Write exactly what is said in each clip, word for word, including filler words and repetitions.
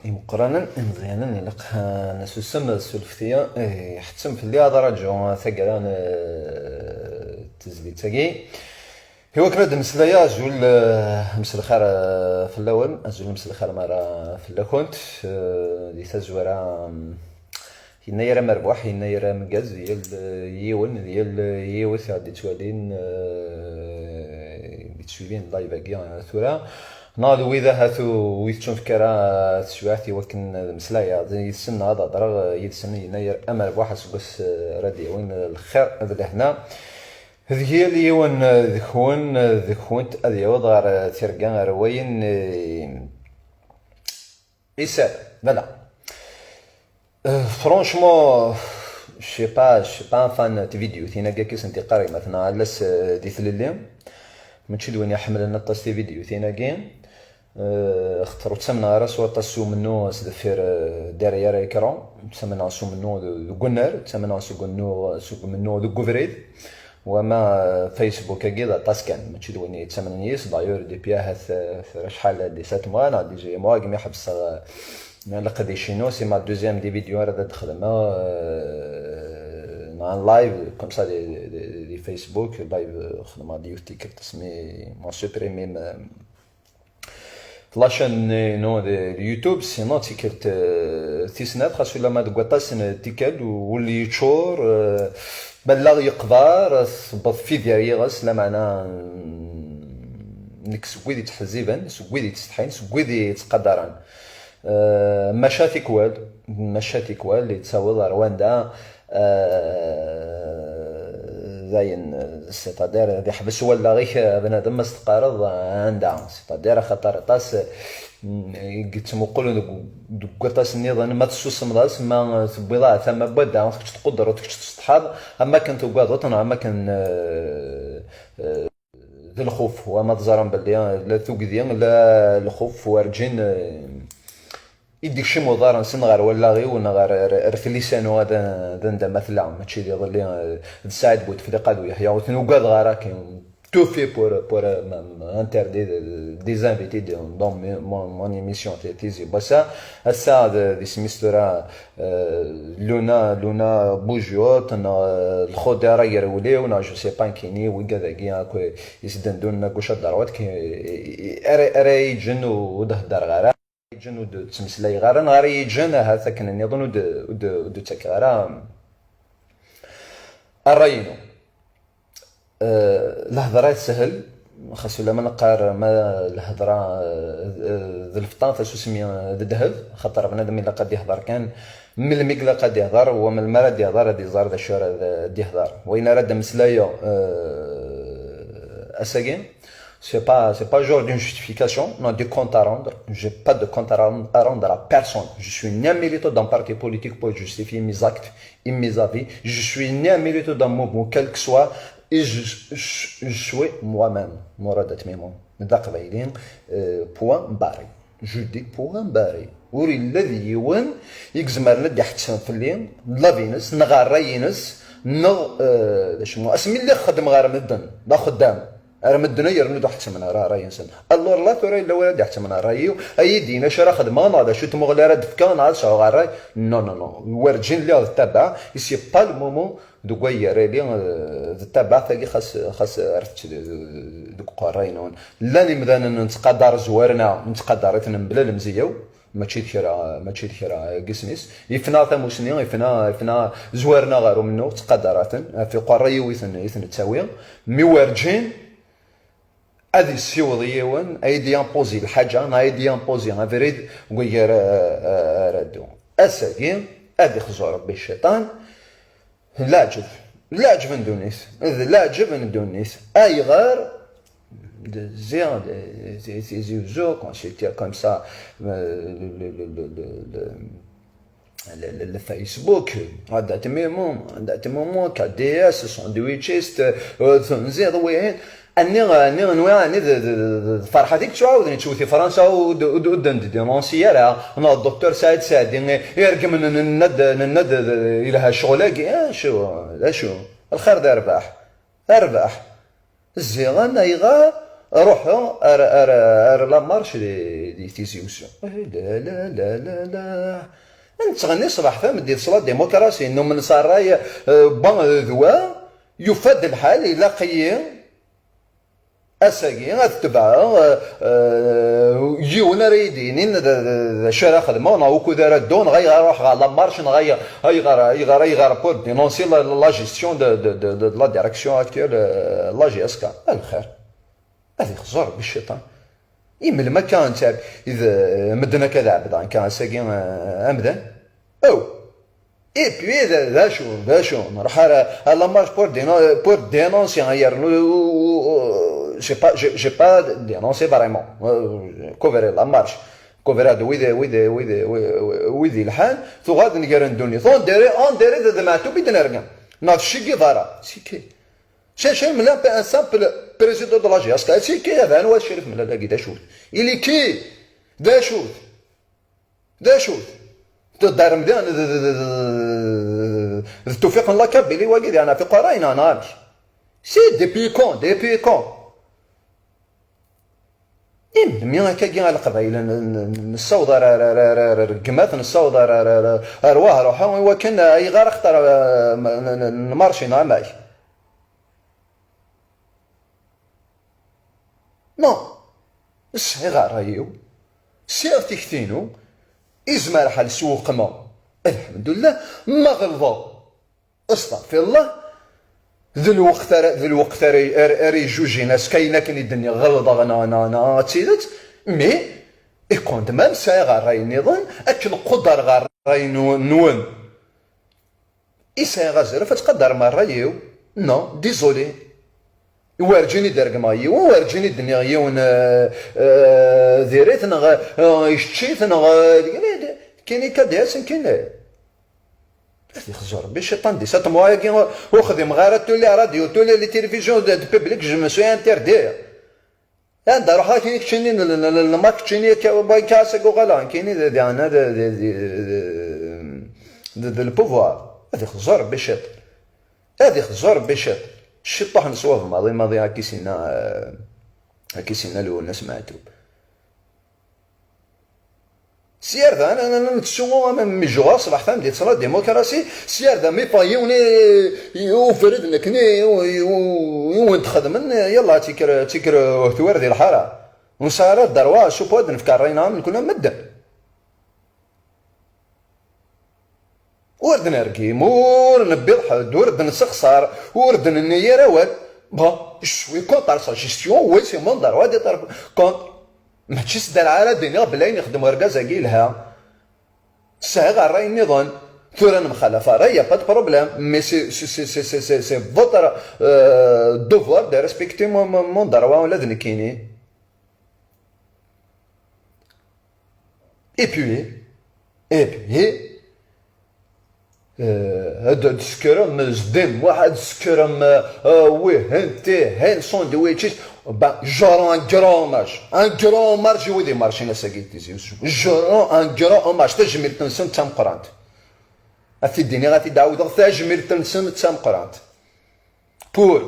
Imeqqranen, imeẓyanen, ilaq, ah, ad nsusem, ssulfet-iyi, eh, iḥettem fell-i ad raǧuɣ taggara n, eh, tezlit-agi. I wakken ad d-mmeslayeɣ, azul, eh, mselxir, eh, fell-awen, azul mselxir mara fell-akent, eh, di tazwara, mm, yennayer amerbuḥ, yennayer ameggaz, di yal, eh, yiwen, di yal, eh, yiwet i ɣ-d-ittwalin, eh, i d-ittwalin live-agi, eh, tura. Neɣ d wid ahat ur, ur ittunefk ara teswiɛt i wakken ad mmeslayeɣ yid-sen neɣ ad hedreɣ yid-sen, yennayer amerbuḥ aseggas, eh, ara d-yawin lxir d lehna deg yal yiwen, eh, deg-wen, eh, deg-went, ad yaweḍ ɣer, eh, tirga, ɣer wayen, eh, isar. Voilà. Euh, franchement, je sais pas, je suis pas un fan de vidéo tinagi akka i sent-iqqar gma-tneɣ Alas, euh, di tlelli. Mačči d win iḥemmlen aṭas tividyutin-agi. Euh, xaṭer ur ttamneɣ ara s waṭas s umennuɣ s deffir, euh, derrière écran. Ttamneɣ s umennuɣ d-, deg unnar, ttamneɣ s umennuɣ, s umennuɣ deg ubrid. Wama, euh, Facebook-agi d aṭas kan, mačči d win yettamnen yis. D'ailleurs, depuis ahat, euh, tura acḥal, dix-sept mois neɣ dix-huit mois, agmi ḥebseɣ, euh, leqdic-inu, c'est ma deuxième des vidéos ara d-xedmeɣ, euh, neɣ un live, comme ça, di, di, di, di Facebook, live, euh, xedmeɣ-d yiwet tikkelt, asmi m'ont supprimé, euh, la chaîne-inu di, di YouTube, sinon tikkelt, euh, tis snat, xas ulamma deg waṭas n tikkal, wul yeččur, euh, allaɣ yeqbar, tewweḍ fidi ar yiɣes, lameɛna, mm, nekk seg wid yettḥezziben, seg wid yettsetḥin, seg wid yettqadaren. Euh, maca tikwal, maca tikwal yettaweḍ ar wanda, euh, dayen, c'est-à-dire, ad iḥbes wallaɣ-ik, a bnadem, ma s-teqqareḍ anda, c'est-à-dire, axaṭer aṭas, mm, i yettmuqulen deg, deg waṭas nniḍen, ma tessusemḍ-as, ma tewwiḍ-as tama n wadda, kečč tqudreḍ, kečč tessetḥaḍ, am akken tugadeḍ, neɣ am akken, euh, euh, d lxuf, wama teẓram belli la tugdi, la lxuf, werǧin, euh, i d-ikcim uḍar-nsen ɣer wallaɣ-iw neɣ ɣer, ɣer, ɣer tlisa-inu ad, ad anda ma tella, mačči d iḍelli, eh, d Saɛid Bouteflika d Uyeḥya, ur ten-ugadeɣ ara, akken tout fait pour, pour, eh, m-, m-, interdire des invités de, dans mon, mon, mon émission Ti-, Tizi n wass-a. Ass-a d, d isem-is tura, eh, Luna, Luna Boujotte, neɣ, eh, Lxudir Agerwliw, neɣ je sais pas nekkini, wigad-agi akk, eh, yesdendun à gauche à droite, ki-, eh, eh, ara, ara yi-ǧǧen ur d-heddreɣ ara. Yeǧǧen ur d-ttmeslayeɣ ara, neɣ ara yi-ǧǧen ahat akken nniḍen ur d-, ur d-, ur d-ttakeɣ ara, eh, ṛṛay-inu. Eh, lhedṛa teshel, xas ulamma neqqar ma lhedṛa, eh, d lfeṭṭa, tasusmi, eh, d ddheb, xaṭer bnadem ilaq ad d-ihdeṛ kan melmi i ilaq ad d-ihdeṛ, wa melmi ara d-ihdeṛ ad iẓer d acu ara d-, d-ihdeṛ. Wayen ara d-mmeslayeɣ, eh, ass-agi, c'est pas, c'est pas genre d'une justification, non, du compte à rendre. J'ai pas de compte à rendre, à rendre à personne. Je suis ni un militant d'un parti politique pour justifier mes actes et mes avis. Je suis ni un militant d'un mouvement, quel que soit. Et je, je, je suis moi-même, Mourad Atmimoun. D aqbayli, euh, point barré. Je dis point barré. Ur yella d yiwen i izemren ad d-iḥettem fell-i, d lavi-ines, neɣ ṛṛay-ines, neɣ, euh, d acu, asmi lliɣ xeddmeɣ ɣer medden, d axeddam. Ar medden ay yernu d-ḥettmen ṛṛay-nsen. Alors là, tura yella win ad d-iḥettmen ṛṛay-iw, ad iyi-d-yini acu ara xedmeɣ, neɣ d acu tmuɣli ara d-fkeɣ, neɣ ad sɛuɣ ṛṛay. Non, non, non. Werǧin lliɣ d tabaɛ, et c'est pas le moment deg way yerra yili, eh, d tabaɛt-agi xas, xas rret deg uqerray-nwen. Llan imdanen nettqadar zwarna, nettqadar-iten mebla lemzeyya-w. Mačči d kra, mačči d kra n yisem-is. Ifna tamusni, ifna, ifna zwarna ɣer umennuɣ, ttqadar-aten, ɣef uqerray-iw i ten, i ten-nettawi. Mi werǧin ad yessiweḍ yiwen, ad yi-d-yimpozi lḥaǧa, neɣ ad yi-d-yimpozi abrid deg wayeg ara, ara dduɣ. Ass-agi, ad ixzu Rebbi cciṭan, d leɛǧeb, d leɛǧeb n ddunit, d leɛǧeb n ddunit. Ayɣer d-, ziɣ d-, d-, Tizi Uzzu, consulter comme ça, euh, le, le, le, le, le, le, le, le Facebook, Mourad Atmimoun, Mourad Atmimoun, K D S, sandwichiste, euh, tunziḍ, wihin. Anni, anni, nwiɣ, anni d, d, d, d Ferḥat i yettɛawden, yettwet i Fransa, ur d-, ur d-, ur d-, ur d-, dénoncer ara, neɣ Docteur Saɛid Saɛdi, i, irgemmen, nenna-d, nenna-d, d, d, yelha ccɣel-agi, eh, acu, d acu? Lxir d rrbeḥ. Rrbeḥ. Ziɣen ayɣer Ruḥeɣ ar, ar, ar la marche di, di Tizi Uzzu. La, la, la, la, la. Nettɣenni ṣṣbeḥ tameddit s la démocratie, numen s ṛṛay, euh, bon, euh, d wa, yufa-d lḥal, ilaq-iyi ass-agi ad tebɛeɣ, euh, euh, yiwen ara yi-d-yinin d, d, d acu ara xedmeɣ, neɣ wukud ara dduɣ, neɣ ayɣer ruḥeɣ ɣer la marche, neɣ ay-, ayɣer, ayɣer, ayɣer pour dénoncer la, la gestion de, de, de, de la direction actuelle, euh, la J S K. A lxir. Ad ixẓer Rebbi cciṭan. I melmi akka netta d medden akka d ɛebdan akka ass-agi, eh, amdan? Aw! Et puis d, d acu, d acu, nruḥ ar, ar la marche pour dénon-, pour dénoncer, hein, yernu, j'ai pas, j'ai, j'ai pas dénoncé vraiment. Euh, couvrir la marche. Couvrir de wid, wid, wid, wid, wid yelḥan, tuɣal d nnger n ddunit. On dirait, on dirait d, d Meɛtub i d-nerna. Neɣ d Che Guevara. C'est qui? C'est, c'est un, un simple président de la J S K. C'est qui, هذا هو الشريف ملال داكي، d acu-t? Il est qui? D acu-t? D acu-t? Teddrem d, d, d, d, d, d Tufiq n la Kabylie wagi, d yeɛna fi qarayen, neɣ amek? Si, depuis quand? Depuis quand? I melmi akkagi a Leqbayel n, n, n, nessaweḍ ar, ar, ar, ar, ar, ar gma-t, nessaweḍ ar, ar, ar, ar wahruḥa, i wakken, eh, ayɣer axeṭṭer, eh, n, n, n, nmarci neɣ amek? Non. Sɛiɣ ṛṛay-iw, sɛiɣ tikti-inu, izmer ḥal sewqmeɣ. Alḥemdullah, ma ɣelḍeɣ, astaɣfirullah, d lweqt ara, d lweqt ara, ara, ara yejjujin askayen akken i d-nniɣ ɣelḍeɣ neɣ, neɣ, neɣ d tidet, mais, et quand même, sɛiɣ ṛṛay nniḍen akken qudreɣ ṛṛay-nwen. I sɛiɣ azref ad tqadarem ṛṛay-iw? Non, désolé. Werǧin i d-regmeɣ yiwen, werǧin i d-nniɣ yiwen, eh, eh, diri-t neɣ, eh, yečč-it neɣ, eh, kini K D S, kini. Ad ixzu Rebbi cciṭan di satmwa-agi, ur xdimeɣ ara tous les radios, tous les, les télévisions de, de public, je me suis interdit. Anda ruḥeɣ kini keččini n, n, n, n, ma keččini akka, ba, akka ass-agi uɣaleɣ kini d, d, d, d, d, d, d le pouvoir. Ad ixzu Rebbi ciṭ. Ad ixzu Rebbi ciṭ. Ciṭuḥ n ṣṣwab maḍi, maḍi akka i s-yenna, eh, akka i s-yenna Lwennas Meɛtub. Sya ar da, ana, ana, ana, nettu, ama mijuɣer ṣṣbeḥ tameddit s la démocratie, sya ar da mi ffeɣ yiwen i, i ubrid nekni, i, i, i wen-d-xedmen, yalla, tikker, tikker, uh, twar di lḥara. Ur nesɛi ara dderwa, supo ad nefk ṛṛay-nneɣ am nekni am medden. Ur d-nergim, ur newwiḍ ḥedd, ur d-nessexṣar, ur d-nenni yir awal. Bon, je suis contre sa gestion, oui, c'est mon droit d'être contre. Mačči s dderɛ ara d-iniɣ belli ayen ixdem urgaz-agi yelha. Sɛiɣ ṛṛay nniḍen. Tura nemxalaf ṛṛay, y a pas de problème. Mais c'est, c'est, c'est votre, euh, devoir de respecter mon, mon, mon droit, ula d nekkini. Et puis, et puis, euh, ad, ad tsekkrem zdim, waḥ ad tsekkrem, euh, euh, wihin, tihin, sandwiches. Ben, je rends un grand hommage. Un grand hommage i wid imercin ass-agi di Tizi Uzzu. Je rends un grand hommage. Tajmilt-nsen d tameqqrant. Ad t-id-iniɣ, ad t-id-ɛawdeɣ, tajmilt-nsen d tameqqrant. Pour,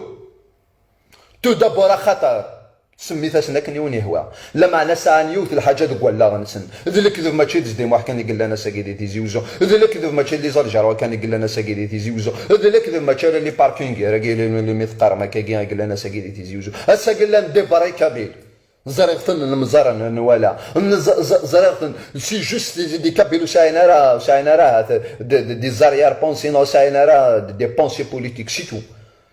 tout d'abord, axaṭer semmit-asen akken i wen-yehwa. Lameɛna sɛan yiwet lḥaǧa deg wallaɣ-nsen. D lekdeb, mačči d zdim waḥ kan i yellan ass-agi di Tizi Uzzu. D lekdeb, mačči d les Algérois kan i yellan ass-agi di Tizi Uzzu. D lekdeb, mačči ala les parkingers-agi, li, li, li mi teqqarem akkagi, i yellan ass-agi di Tizi Uzzu. Ass-agi llan des vrais Kabyles. Ẓriɣ-ten, nemẓer, n-, nwala. N-, ẓ-, ẓ-, ẓriɣ-ten, c'est juste des, des Kabyles ur sɛin ara, ur sɛin ara ahat d-, d-, des arrière-pensées, neɣ ur sɛin ara d-, des pensées politiques, c'est tout.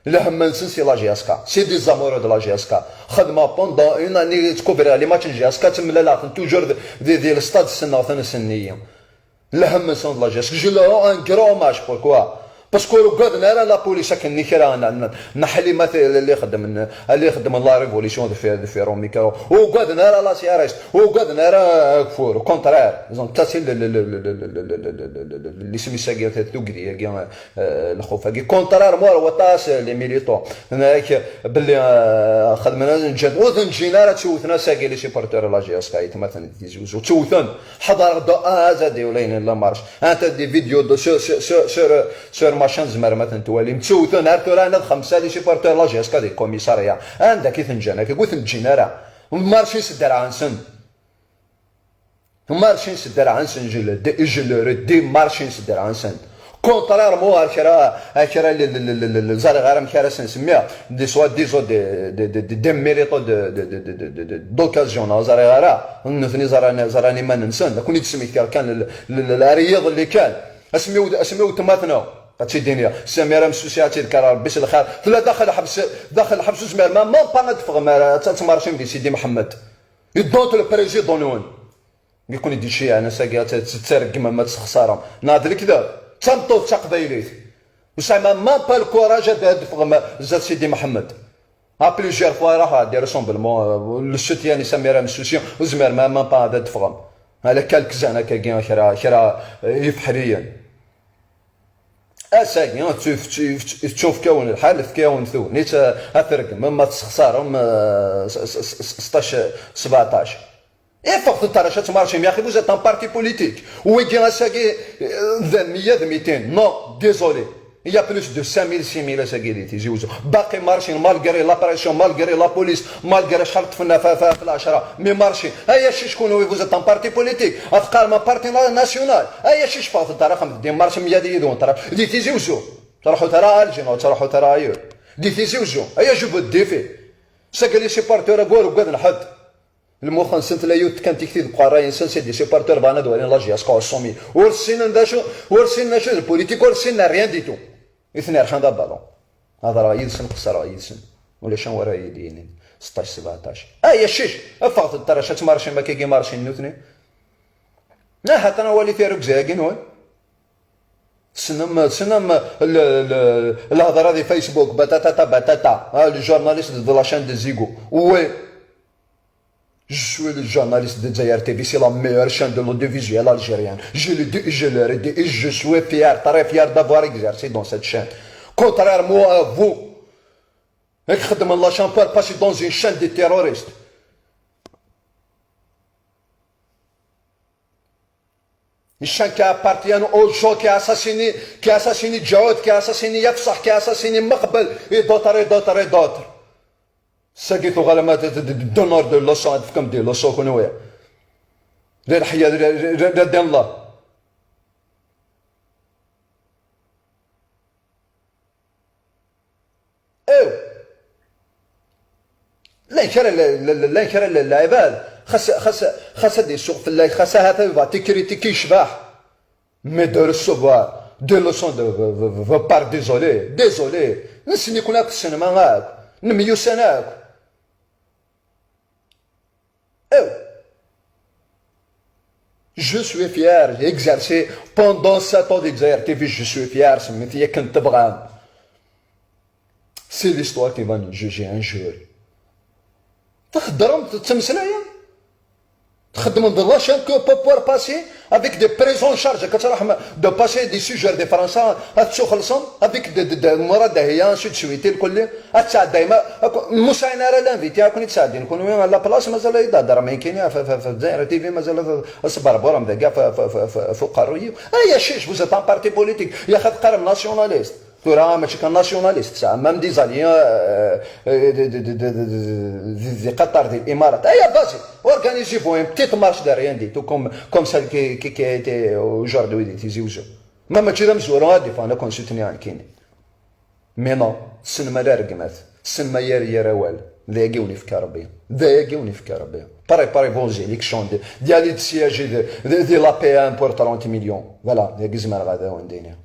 Lhem-nsen c'est la J S K. C'est des amoureux de la J S K. Xedmeɣ pendant une année, ttkubriɣ les matchs n J S K, ttemlaleɣ-ten toujours d-, d-, di le stade, ssneɣ-ten, ssnen-iyi. Lhem-nsen d la J S K. Je leur rends un grand hommage. Pourquoi? Parce que ur ugaden ara la police akken i kra n, n, n Ḥlimat li xeddmen, li xeddmen la révolution deffir, deffir au micro. Ur ugaden ara la C R S. Ur ugaden ara ageffur. Au contraire. Ils ont cassé le, le, le, l'isem-is-agi, tugdi-agi, euh, lxuf-agi. Contrairement ar waṭas, euh, les militants. Nek, belli, euh, xedmen ad nǧen. Ur ten-ǧin ara, ttewten ass-agi les supporters n la J S K, aytmaten di Tizi Uzzu. Ttewten. Ḥeḍreɣ de A à Z, ula yinin la marche. Anta des vidéos de, sur, sur, sur, sur, sur Machin, tzemrem ad ten-twalim. Ttewten ar tura, ad xemsa les supporters la J S K di commissariat. Anda akka i ten-ǧǧan akka? Ur ten-ǧǧin ara. Marchin s ddreɛ-nsen. Marchin s ddreɛ-nsen, je le dis, je le redis, marchin s ddreɛ-nsen. Contrairement ar kra, ar kra, ẓriɣ ara amek ara sen-semmiɣ, des soi-disant des, des, des, des, des militants de, de, de, de, de, de, d'occasion, neɣ ẓriɣ ara, nutni ẓran, ẓran iman-nsen, ad ken-id-smektiɣ kan l-, l-, l-, ar yiḍelli kan. Asmi ur, asmi ur tmaten, ad tt-id-iniɣ. Samira Messusi ad tt-id-kker Rebbi s lxir. Tella daxel lḥebs, daxel lḥebs ur tezmirem, ma, ma pas ad teffɣem ara, ad, ad tmarcim di Sidi Mḥemmed. Iddant le président-nwen. Mi ken-id-iceyɛen ass-agi, ad tt-, ad tt-tregmem, ad tt-texṣarem. Neɣ d lekdeb? D tameṭṭut d taqbaylit. Ur sɛim même pas le courage ad, ad d-teffɣem zdat Sidi Mḥemmed. À plusieurs fois, raxeɣ di rassemblement, euh, le soutien i Samira Messusi, ur zmiren même pas ad d-ffɣen. Ala quelques-uns akkagi, kra, kra, euh, ifeḥriyen. Ass-agi, tettu-, tettu-, tettunefk-awen lḥal, tefka-awen tegnit, euh, ad tregmem, ad tessexṣarem, euh, s-, s-, s-, seṭṭac, sebɛeṭṭac. Iffeɣ-d ṭṭarac ad tmarcim, yaxi, vous êtes un parti politique. Wigi ass-agi, euh, d meyya d mitin. Non, désolé. Il y a plus de cinq mille, six mille ass-agi di Tizi Uzzu. Baqi marchin, malgré la pression, malgré la police, malgré acḥal ṭṭfen f, f, f lɛecra. Mais marchin. Ay accic kunwi, vous êtes un parti politique. Ad teqqarem un parti na-, national. Ay accic, ffɣet-d ara xemt di marchin meyya d yid-wen ṭṭarac. Di Tizi Uzzu. Truḥut ara Alger, ur truḥut ara ailleurs. Di Tizi Uzzu. Ay ajub d défi. Ass-agi les supporters agi ur ugaden ḥedd. Lmux-nsen tella yiwet kan tikti deg uqerray-nsen, c'est des supporters bɣan ad walin la J S K au sommet. Ur ssinen d acu, ur ssinen acu d politique, ur ssinen rien du tout. I ten-irḥan d abalun. Hedreɣ yid-sen, qeṣṣreɣ yid-sen. Ulac anwa ara yi-d-yinin seṭṭac sebɛeṭṭac. Ay accic, ffɣet-d ṭṭarac ad tmarcim akkagi marcin nutni. Ahat ara nwali tirrugza-agi-nwen. Tessnem, tessnem l-, l-, lhedra di Facebook, batatata batata, ah, le journaliste de la chaîne de Zigo. Oui. Je suis le journaliste de Dzaïr T V, c'est la meilleure chaîne de l'audiovisuel algérien. Je le dis, je le redis, et je suis fier, très fier d'avoir exercé dans cette chaîne. Contrairement à vous, qui êtes dans la chaîne pour passer dans une chaîne de terroristes. Une chaîne qui appartient aux gens qui assassinent, qui assassinent Djaoud, qui assassinent Yafsah, qui assassinent Maqbel, et d'autres, et d'autres, et d'autres. Ass-agi tuɣalem ad d-, d-, d-, donneur de leçon, ad tefkem des leçons kunwi. D leḥya, d, d, d, d, d Allah. Ew. Llan kra, llan, llan, llan kra n lɛibad, xas, xas, xas ad isuɣ fell-ak, xas ahat ad yebɣa tikritiki yecbeḥ. Mais de recevoir des leçons de, de, de, de part, désolé, désolé. Nessen-iken akk, tessnem akk, nemyussan akk. Ew. Je suis fier, j'ai exercé pendant sept ans de Dzaïr T V, je suis fier, semmit-iyi akken tebɣam. C'est l'histoire qui va nous juger un jour. Theddrem, tettmeslayem, txeddmem de la chaîne que pour, pour passer avec des prises en charge, akka tṛuḥem de passer des séjours de France, ad tsuxellṣem avec de, de, de Mourad Dahiya, ainsi de suite, lkulli. Ad tɛeddayem, ak-, ur sɛin ara l'invité, ad ken-id-sɛeddin kunwi à la place, mazal ad d-theddrem nekkini ɣef, ɣef, ɣef Dzaïr T V, mazal ad, ad sberburem dagi ɣef, ɣef, ɣef, ɣef, ɣef uqerruy-iw. Ay accic, vous êtes un parti politique, yaxi ad teqqarem nationaliste. Tura mačči kan nationaliste, tesɛam même des alliés, euh, euh, de, de, de Qatar, de l'Imarat. Ay, vas-y, organisez-vous une petite marche de rien du tout, comme, comme celle qui, qui, qui a été aujourd'hui di Tizi Uzzu. Ma mačči d amezwaru ad d-iffɣen ad ken-soutenir nekkini. Mais non, tessnem ala rregmat, tessnem ma yar yir awal, d ayagi wen-ifka Rebbi, d ayagi wen-ifka Rebbi. Préparez vos élections, de, d'y aller de siéger de, de, de l'A P M pour trente millions. Voilà, d ayagi zemreɣ ad awen-d-iniɣ.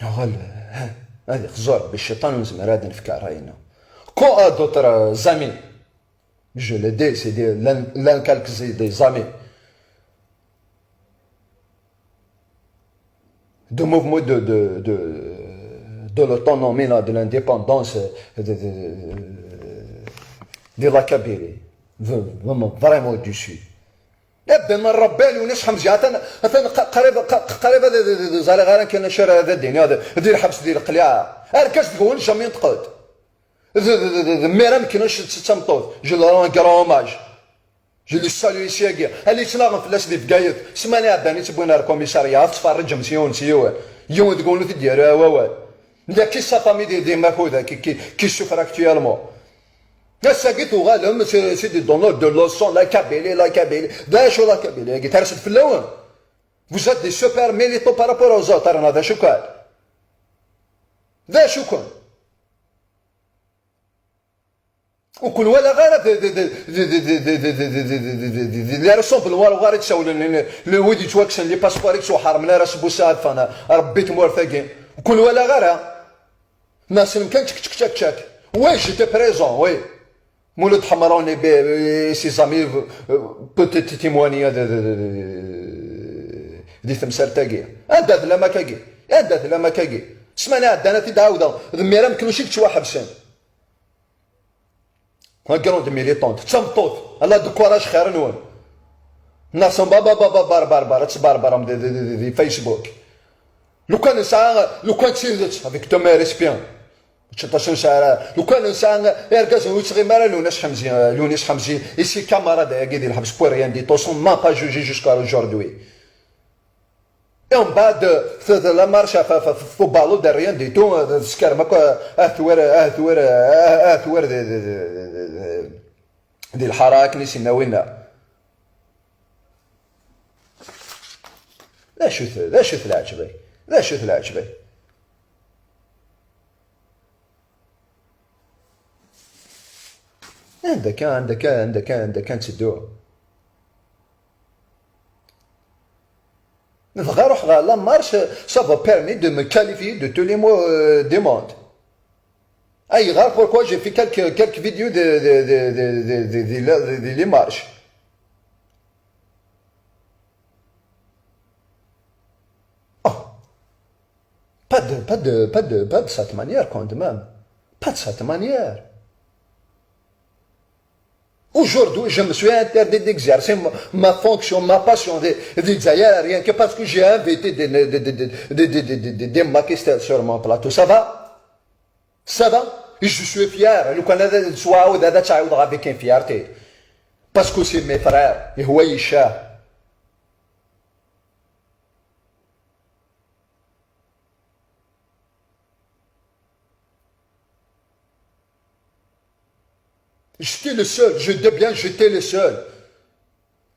Uɣal, ha, ad ixzu Rebbi cciṭan, ur nezmir ad nefk ṛṛay-nneɣ. Quant à d'autres amis, je le dis, c'est des, l'un, l'un quelques des amis de mouvement de, de, de, de l'autonomie, là, de l'indépendance, de, de, de, de la Kabylie. Vraiment, vraiment du sud. Abden Rebbi, Yunes Ḥemzi, atan, atan qa-, qrib, qa-, qrib ad, ad, ad, ad ẓriɣ ara kan acu ara d ad d-iniɣ, d, di lḥebs, di leqliɛa. Argaz deg-wen jamais yenṭeq-d. D, d, d, d, d mmi-m kan acu d, d tameṭṭut. Je leur rends un grand hommage. Je le salue ici-agi. Ala yettnaɣen fell-as di Bgayet. Ssmana iɛeddan i tt-wwin ar commissariat, ad ttferriǧem s yiwen s yiwen. Yiwen deg-wen ur t-id-yerra wawal. Il y a qui sa famille des, des Makuda qui, qui, qui souffre actuellement. Ass-agi tuɣalem, c'est, c'est des donneurs de leçons, la Kabylie, la Kabylie. D acu la Kabylie-agi? Ters-d fell-awen. Vous êtes des super militants par rapport aux autres, rna d acu kan. D acu kan. Ur ken-walaɣ ara d, d, d, d, d les responsables n waluɣ ara d-sawlen, le, le, wid yettwakksen les passeports i yettwaḥermen ara s busaɛd fan Rebbi tmurt-agi. Ur ken-walaɣ ara. Neɣ ssnem kan tchek, tchek, tchek, tchek. Oui, j'étais présent, oui. Mulud Ḥemrun et, et ses amis, euh, peut-être témoigner de, de, de, de, di temsalt-agi. Anda tella Makagi? Anda tella Makagi? Ssmana iɛeddan ad t-id-ɛawdeɣ. D mmi ara meknuc i yettwaḥebsen. La grande militante, d tameṭṭut, la décourage xir-nwen. Neɣ sembaba baba barbar bar ad tbarbarem di, di, di, di, di Facebook. Lukan nesɛa, lukan d tidet, avec tous mes respects. Mačči aṭas ur nesɛi ara. Lukan nesɛa irgazen ur yettɣimi ara Lewnis Ḥemzi, Lewnis Ḥemzi, et ses camarades-agi di lḥebs pour rien du tout, sont même pas jugés jusqu'à aujourd'hui. Et en bas de, de, de la marche, f, f, f, f, au ballon de rien du tout, euh, teskarem akk, euh, ahetwir, ahetwir, euh, ahetwir di, di, di, di, di, di lḥara akken i s-yenna winna. D acu-t, d acu-t leɛǧeb-agi? D acu-t leɛǧeb-agi? Anda kan, anda kan, anda kan, anda kan ttedduɣ. Dɣa ruḥeɣ ɣer la marche, ça va permis de me qualifier de tous les mots, euh, du monde. Ayɣer, pourquoi j'ai fait quelques, quelques vidéos de, de, de, de, de, de, de, de, de les marches. Oh. Pas de, pas de, pas de, pas de cette manière quand même. Pas de cette manière. Aujourd'hui, je me suis interdit d'exercer ma, ma fonction, ma passion de, de Dzaïr, rien que parce que j'ai invité des, des, des, des, des, des, des, des, des Macky sur mon plateau. Ça va? Ça va? Et je suis fier. لو كان هذا سواعود هذا تعاود avec une fierté. Parce que c'est mes frères. Et هو يشاه. J'étais le seul, je dis bien, j'étais le seul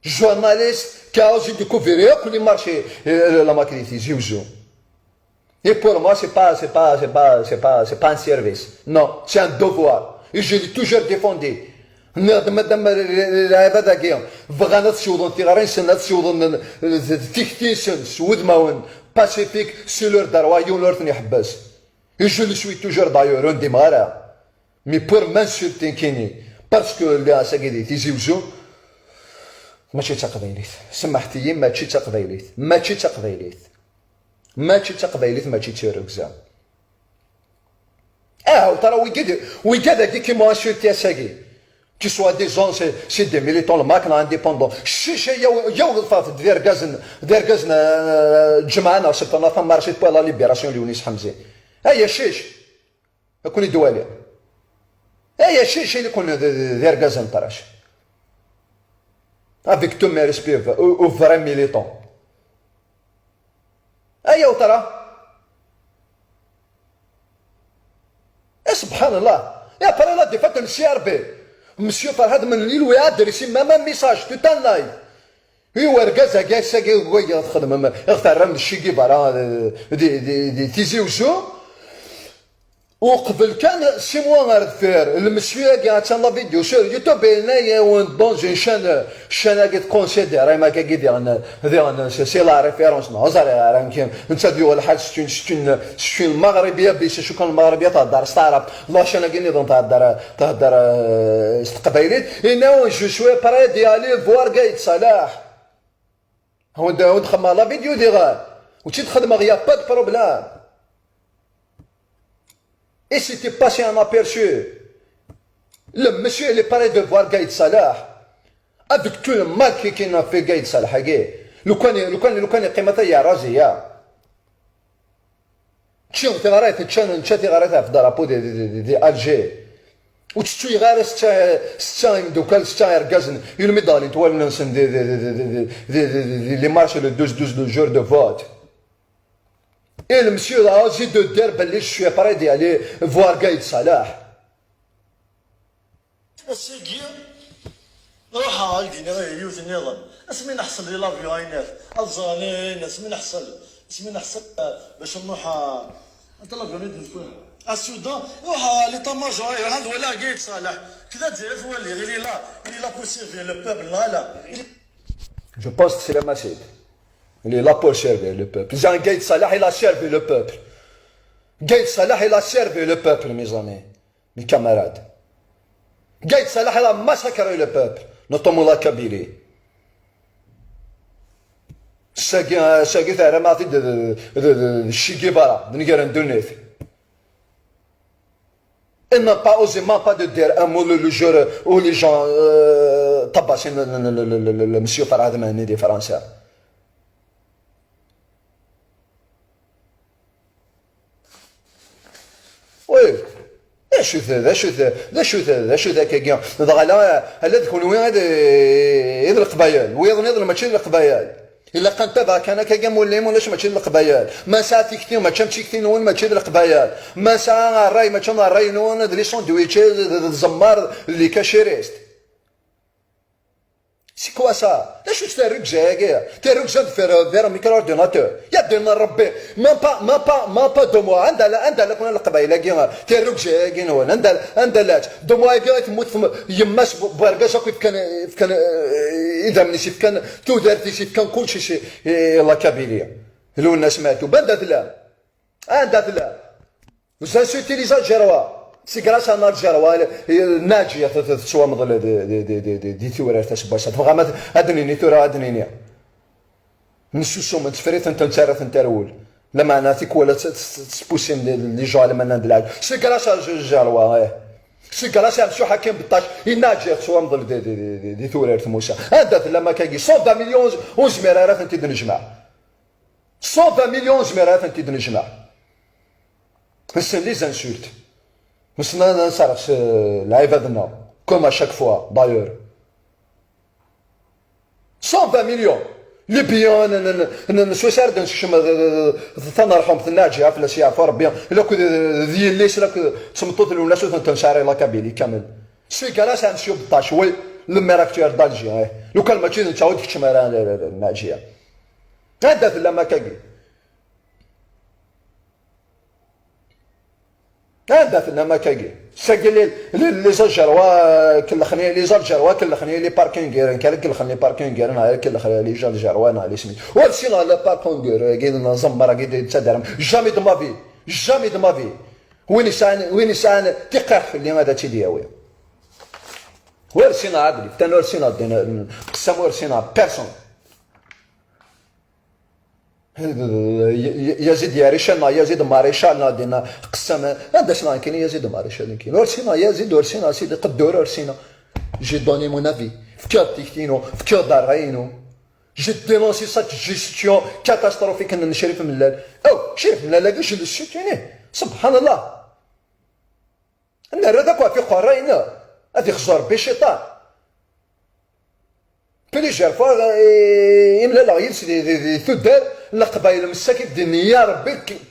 journaliste qui a osé découvrir que les marchés, euh, la maquette, ils jouent. Et pour moi, c'est pas, c'est pas, c'est pas, c'est pas, c'est pas un service. Non, c'est un devoir. Et je l'ai toujours défendu. Nniɣ-d madam lɛibad-agi bɣan ad siwḍen tiɣri-nsen, ad siwḍen, euh, tikti-nsen s wudmawen pacifique, c'est leur droit, yiwen ur ten-iḥebbes. Et je le suis toujours d'ailleurs, ur ndimeɣ ara. Mais pour m'insulter nekkini, parce que lliɣ ass-agi di Tizi Uzzu, mačči d taqbaylit. Semmeḥt-iyi, mačči d taqbaylit. Mačči d taqbaylit. Mačči d taqbaylit, mačči d tirrugza. Ah, tara wigad, wigad-agi qui m'ont insulté ass-agi. Qui soi-disant, c'est, c'est des militants, le MAK, indépendants. Cic, yaw, yaw, ḍfat, d irgazen, d irgazen, euh, ǧemɛa neɣ sebṭa neɣ tamarcit pour la libération n Lewnis Ḥemzi. Aya cic. Ad ken-id-wali. Aya cic, ili-ken d, d, d irgazen n ṭrac. Avec tous mes respects, au, au vrai militant. Aya u tara. Eh, subhanallah. Et après la défaite de C R B, Monsieur Farhad Menlil lui a adressé même un message, tout un live. I urgaz-agi ass-agi deg wagi txedmem, i ɣ-terram d Che Guevara, eh, di, di, di Tizi Uzzu. Uqbel kan, six mois ar deffir, le monsieur-agi, attan la vidéo sur YouTube, yenna-yawen dans une chaîne, chaîne-agi tconsidérem akkagi diɣen, diɣen, c'est, c'est la référence, non, ẓriɣ ara nekki, netta d yuɣ lḥal, c'est une, c'est une, c'est une Maghribiya, bis, acu kan Lmaɣribiya thedder s taɛrabt, la chaîne-agi nniḍen thedder, thedder, euh, s teqbaylit, yenna-yawen, je suis prêt d'y aller voir Gaïd Salah. Hon, hon xedmeɣ la vidéo diɣen. Ur tt-id-xedmeɣ, y a pas de problème. Et c'était passé inaperçu. Le monsieur, il est prêt de voir Gaïd Salah. Avec tout le mal qui, qu'il a fait Gaïd Salah, agi. Lukan, lukan, lukan yeqqim ata yerra Ziya. Ččiɣ tiɣrit, ččan, nečča tiɣrit ɣef drapeau di, di, di, di Alger. Ur ttettuyeɣ ara setta, setta imeddukal, setta irgazen, ilmi d-ɣlint wallen-nsen di, di, di, di, di, di, di, di, di les marches le douze douze, le jour de vote. Et le monsieur là, j'ai de dire belli je suis prêt d'y aller voir Gaïd Salah. Ass-agi, ruḥeɣ ad d-iniɣ i yiwet nniḍen. Asmi neḥṣel di l'avion, ay naf. Ad ẓren, ay naf, asmi neḥṣel. Asmi neḥṣel, eh, bac nruḥ, eh, anta l'avion i d-nefka? À Soudan, ruḥeɣ à l'état-major, ruḥeɣ ad waliɣ Gaïd Salah. Kda d-, ad waliɣ, il est là, il est là pour servir le peuple, là, là. Il est Je pense que c'est la Massid. Il est là pour servir le peuple. Jean Gaïd Salah, il a servi le peuple. Gaïd Salah, il a servi le peuple, mes amis, mes camarades. Gaïd Salah, il a massacré le peuple, notamment la Kabylie. Sagi, sagi, terram-aɣ-t-id d, d, d, d Che Guevara, d nnger n ddunit. Il n'a pas osé, même pas de dire un mot le, le jour où les gens, euh, tabassin le, le, le, le, le, le, le monsieur Farhad Mhenni de França. Oui. D acu-t, d acu-t, d acu-t, d acu-t akkagi? Dɣa ala, ala d kunwi i d, i d Leqbayel. Wiyaḍ nniḍen mačči d Leqbayel. Ilaq ad ntabaɛ kan akkagi am wulli-m, ulac mačči d Leqbayel. Ma nesɛa tikti, mačči am tikti-nwen, mačči d Leqbayel. Ma nesɛa ṛṛay, mačči am ṛṛay-nwen, d les sandwichs, d, d tzemmar, d les cacheristes. C'est quoi ça? D acu-tt tarrugza-agi? Tarrugza de faire, vers un micro-ordinateur. Ya ddin n Ṛebbi. Même pas, même pas, même pas deux mois. Anda la, anda la kuna Leqbayel-agi? Tarrugza-agi-nwen. Anda, anda la-tt? Deux mois-agi i temmut tm-, yemma-s bu, bu urgaz akk yefkan, yefkan, eh, idammen-is, yefkan tudert-is, yefkan kulci i, i la Kabylie. Lwennas Maɛtub. Anda tella? Anda tella? Vous insultez les Algérois. C'est grâce à un Algérois, eh, Naǧi, t-, t-, tettwamḍel di, di, di, di, di, di tewrar taseggas-a. Tebɣam ad, ad d-nini tura, ad d-nini. Nessusum, netteffer-itent, nettarra-tent ar wul. Lameɛna tikwal ad t-, t-, t-, tespusim les, les gens, lameɛna d lɛali. C'est grâce à Algérois, eh. C'est grâce à Monsieur Hakim Bettac, i Naǧi tettwamḍel di, di, di, di, di tewrar Musa. Anda tellam akkagi? Cent vingt millions ur nezmir ara ad tent-id-nejmeɛ. Cent vingt millions ur nezmir ara ad tent-id-nejmeɛ. Nessen les insultes. Nessen ad nserɣ s, eh, lɛibad-nneɣ. Comme à chaque fois, d'ailleurs. Cent vingt millions. Les biens n, n, n, n, n Swis ara d-nsekcem, eh, eh, eh, tanerḥumt n Naǧi, fell-as yeɛfu Rebbi, lakked, eh, d yelli-s, lakked d tmeṭṭut n Lwennas ur tent-nesɛi la Kabylie kamel. C'est grâce à Monsieur Bettac, oui, le maire actuel d'Alger, eh. Lukan mačči d netta ur d-keččem ara, eh, eh, eh, Naǧi. Anda tellam akkagi? Anda tellam akkagi? Sagi les, les, les Algérois, euh, kellxen-iyi, les Algérois kellxen-iyi les parkingers, nekk ara kellxen les parkingers, neɣ ara kellxen les Algérois, neɣ les Smith. Ur ssineɣ le parkinger-agi n Ẓemmer-agi d ttaddarem. Jamais de ma vie. Jamais de ma vie. Win yesɛan, win yesɛan tiqqirt fell-i ad tt-id-yawi. Ur ssineɣ adlif, tan ur ssineɣ ddin, qessam ur ssineɣ personne. Y-, y-, Yazid Yarichal neɣ Yazid Marichal neɣ dinna qessam, anda ssneɣ nekkini Yazid Marichal nekkini? Ur ssineɣ Yazid, ur ssineɣ Sidi Qeddur, ur ssineɣ. J'ai donné mon avis. Fkiɣ-d tikti-inu, fkiɣ-d ṛṛay-inu. J'ai dénoncé cette gestion catastrophique n Crif Mellal. Oh, Crif Mellal-agi, je le soutiens. Subhanallah. Nerra-d akk ɣef iqerray-nneɣ, ad ixzu Rebbi cciṭan. Plusieurs fois, eh, imlaleɣ yid-s di, di, di tuddar n Leqbayel, messakit din, ya Rebbi, k-,